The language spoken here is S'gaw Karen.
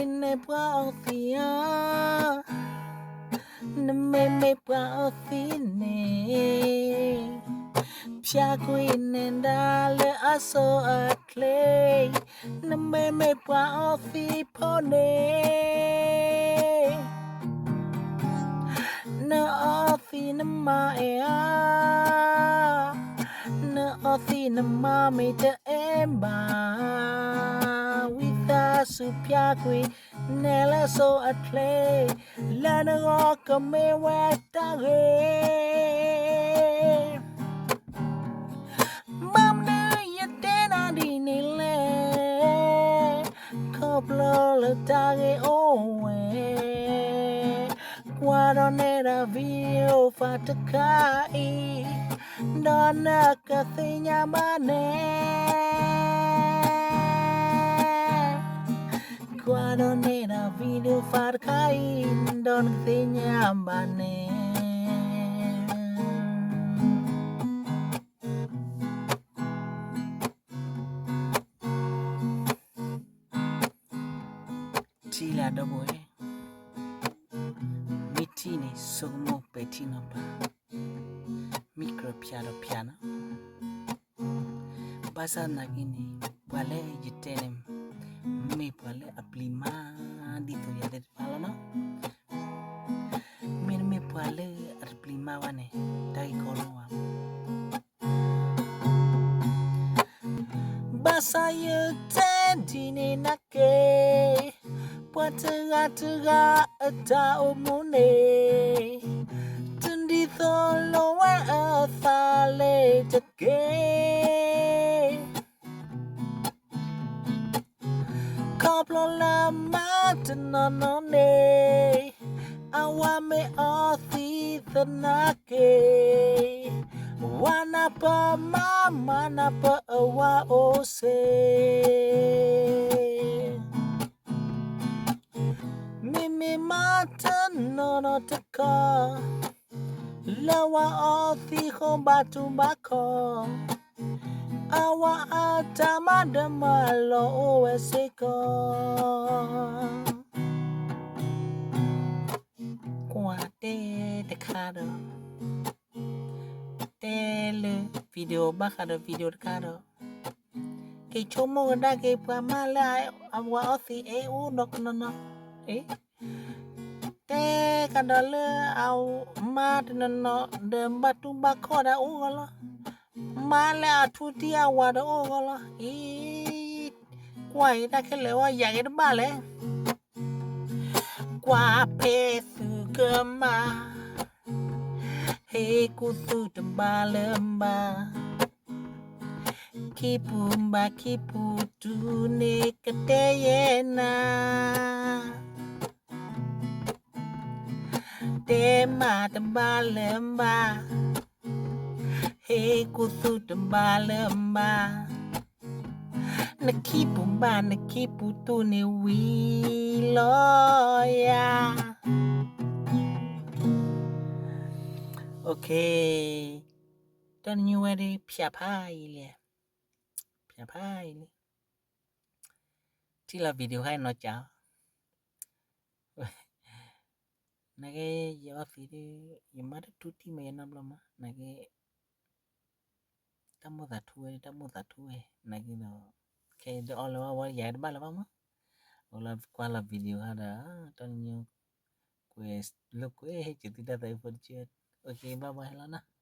နမ့ၢ်ပှၤအီသံးဧါ, နမ့မ့ၢ်ပှၤအီသံးန့ၣ်, ဖၠါကွံာ်နဲဒၣ်လၢအစိအချ့, နမ့မ့ၢ်ပှၤအီသံးဖိန့ၣ် နအီသံးနမါအဲၣ်ဧါ, နအီသံးနမါမ့ၢ်တအဲၣ်ဘၣ်, ဝံသးစူၤဖၠါကွံာ်နဲလၢစိအချ့, လၢနဂီၢ်ကမ့ၢ်ဝဲတၢ်ဂ့ၤ ဘၣ်မနုၤယတဲနၤဒ်န့ၣ်လဲၣ်, ခီဖျိလၢတၢ်ဂ့ၤအိၣ်ဝဲ, ကွၢ်ဒီးနဲဒၣ် video file တခါအံၤ, ဒီးနကသ့ၣ်ညါဘၣ်န့ၣ် ကွၢ်ဒီးနဲဒၣ် video file တခါအံၤ, ဒီးနကသ့ၣ်ညါဘၣ်န့ၣ် ထံၣ်လၢဒီပုၢ်ဝဲၢ်, မ့ၢ်ထံၣ်န့ၣ် ဆိကမိၣ်ပဲာ်ထံနီၤဖး, မ့ၢ်ကြၢးဖၠးဒီးဖၠးနီၤ. ဘၣ်ဆၣ်သနာ်က့န့ၣ် ပှၤလၢယတဲန့ၣ် မ့ၢ်ပှၤလၢအပျံၤမးဒ်သိးယၤသ့ၣ်တဖၣ်လီၤနီၤ. မ့တမ့ၢ်ပှၤလၢအတပျံၤမးဘၣ်န့ၣ် တၢ်ဂ့ၢ်ကီလီၤဝဲ ဘၣ်ဆၣ်ယတဲဒ်န့ၣ်နာ်က့, ပှၤတဂၤတဂၤအတၢ်အိၣ်မူန့ၣ် တဒ်သိးလိာ်ဝဲအသးလၢၤတက့ၢ်. ခီဖျိလၢမါတနီၤနီၤန့ၣ် အဝၤမ့ၢ်အီသံးသနာ်က့, ဝၤနၢ်ပၢၢ်မါမၤနၢ်ပၢၢ်အဝၤအိၣ်စ့ၢ် မ့မ့ၢ်မါတနီၤနီၤတခီ, လၢဝၤအီသံးဃိဘါတူၢ်ဘါခီ, အဝၤအတၢ်မၤဒီးမၤလီၤအိၣ်ဝဲစ့ၢ်ကီး. ကွၢ်တဲတခါဒီး တဲလၢ video ဘၣ်ဃးဒီး video တခါဒီး က့ၤဆိကမိၣ်ကဒါက့ၤ ပှၤမါလၢအဝၤအီသံးအဲၣ်အိၣ်ဒီးကနီၤနီၤ, တဲကဒီးလၢအမါတနီၤနီၤဒီး ဘါတူၢ်ဘါခီၣ်ဒၣ်အိၣ်ဂီၢ်လီၤ, မါလၢအထူတံၢ်အဝၤဒီးအိၣ်ဂီၢ်လီၤ. အံၤ ကွၢ်အံၤတၢ်ခဲလၢာ်ဝဲ ယၤက့ၤတဘၣ်လဲၣ်. ကွၢ်ဖဲသုကမၤ ဟ့ၣ်ကူသူၣ်တဘၣ်လၢၤဘၣ်, ခံပူၤဘၣ်ခံပူၤတူၢ်န့ၣ်ကတဲယဲနၤ, တဲမၤတဘၣ်လၢၤဘၣ်, ဟ့ၣ်ကူသူၣ်တဘၣ်လၢၤဘၣ်, နခံပူၤဘၣ်နခံပူၤတူၢ်န့ၣ်ဝံၤ လီၤယၤ. တနံၤဝဲဒၣ် ဖၠးဖးအံၤလံ, ဖၠးဖးအံၤလံ, ထံၣ်လီၤ video ခါအံၤနီၤ ကး နာ်က့ ယအီသံးဒုး ယမါတထူတံၢ်မး ယနီတဘျီမး နာ်က့ တၢ်မိၣ်သးထူဝဲ တၢ်မိၣ်သးထူဝဲ နာ်က့ဒီး ခဲအံၤဒုးအီလၢၤဘၣ်ဝဲ ယၤတဘၣ်လၢၤဘၣ်မး, အိၣ်လၢကွၢ်လီၤ video ဟါဒီး တၢ်နညိ ကွဲးလိာ်ကွဲ ဟ့ၣ်က့ၤသုတၢ်သးအုးဖိတကၠၢၢ်, အိၣ်က့ၤ bye bye ဟဲလီၤနီၤ.